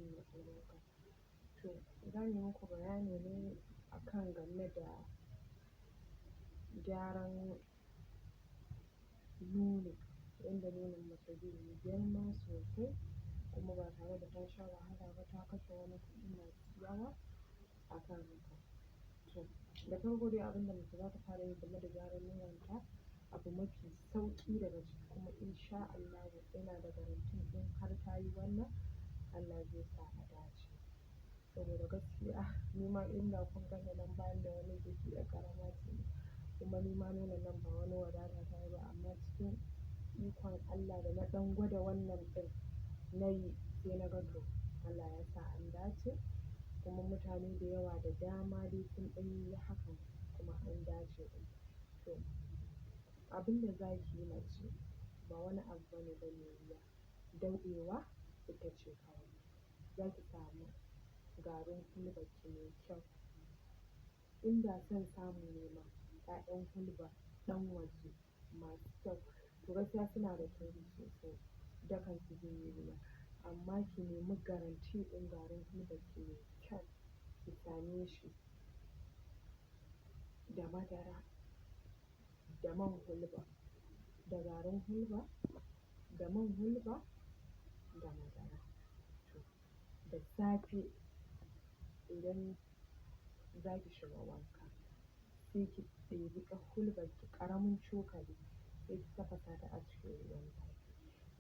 Mai albarka. To, za mu yi muku bayani ne akan game da gyaran nono, yanda nonon mace zai yi girma sosai kuma ba tare da ta sha wahala ba, ta kashe wani kuɗi masu yawa a kan haka. To, da farko dai abin da mace za ta fara yi game da gyaran nononta, abu mafi sauƙi daga ciki kuma insha Allahu yana da guarantee in har ta yi wannan, Allah zai sa a dace. Saboda gaskiya ni ma inda kun ganni nan bani da wani jiki, 'yar ƙarama ce ni, kuma ni ma nonon nan ba wani wadata ta yi ba, amma cikin ikon Allah da na ɗan gwada wannan ɗin na yi, sai na ga to Allah ya sa an dace, kuma mutane da yawa da dama dai sun ɗan yi hakan kuma an dace ɗin. To, abin da za ki yi mace ba wani abu bane ba mai wuya, daurewa ita ce kawai. Za ki samu garin hulbarki mai kyau. Inda son samu ne ma 'ya'yan hulba ɗan waje masu kyau. To gaskiya suna da tauri sosai, dakan su zai yi wuya. Amma ki nemi guarantee ɗin garin hulbarki mai kyau, ki same shi da madara, da man hulba, da garin hulba, da man hulba, da madara. To, da safe idan za ki shiga wanka, sai ki ɗebi ƴar hulbarki ƙaramin cokali, sai ki tafasa ta a cikin ruwan zafi.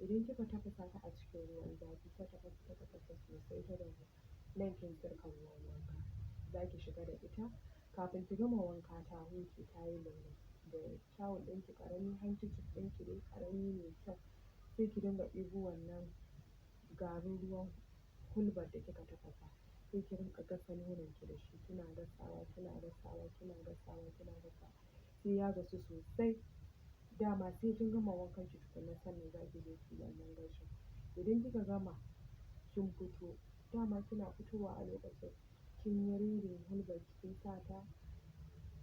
Idan kika tafasa ta a cikin ruwan zafi, ta tafasa, ta tafasa sosai ta dahu, nan kin sirka ruwan wanka. Za ki shiga da ita, kafin ki gama wanka ta huce, ta yi lumlum. Da tawul ɗinki ƙarami, handkerchief ɗinki dai ƙarami mai kyau, sai ki dinga ɗebo wannan garin ruwan hulbar da kika tafasa. Sai ki rinƙa gasa nononki da shi. Kina gasawa, kina gasawa, kina gasawa, kina gasawa, sai ya gasu sosai. Dama sai kin gama wankan ki tukunna sannan za ki zo ki yi wannan gashin. Idan kika gama kin fito, dama kina fitowa a lokacin kin yi reading hulbarki, kin sa ta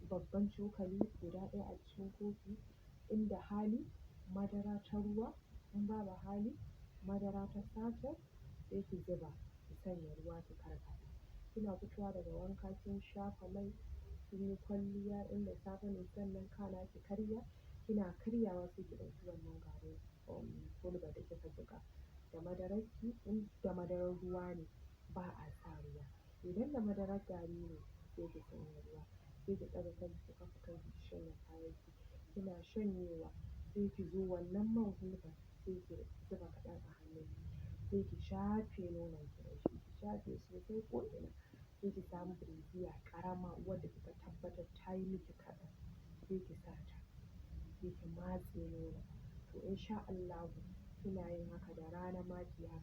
babban cokali guda ɗaya a cikin kofi, inda hali madara ta ruwa, in babu hali madara ta sachet sai ki zuba, ki sanya ruwa ki karkaɗa. Kina fitowa daga wanka kin shafa mai, kin yi kwalliya, inda safe ne sannan kana ki karya, kina karyawa sai ki ɗauki wannan garin hulbar da kika jiƙa da madararki. In da madarar ruwa ne ba a sa ruwa. Idan da madarar gari ne sai ki sanya ruwa, sai ki ɗaga kanki, ki kafa kanki, ki shanya kayanki. Kina shanyewa sai ki zo wannan man hulbar sai ki zuba kaɗan a hannunki, sai ki shafe nononki da shi, ki shafe sosai ko'ina. Sai ki samu brazier ƙarama wadda kika tabbatar ta yi miki kaɗan, sai ki sa ta, sai ki matse nonon. To insha Allahu kina yin haka da rana ma ki haka.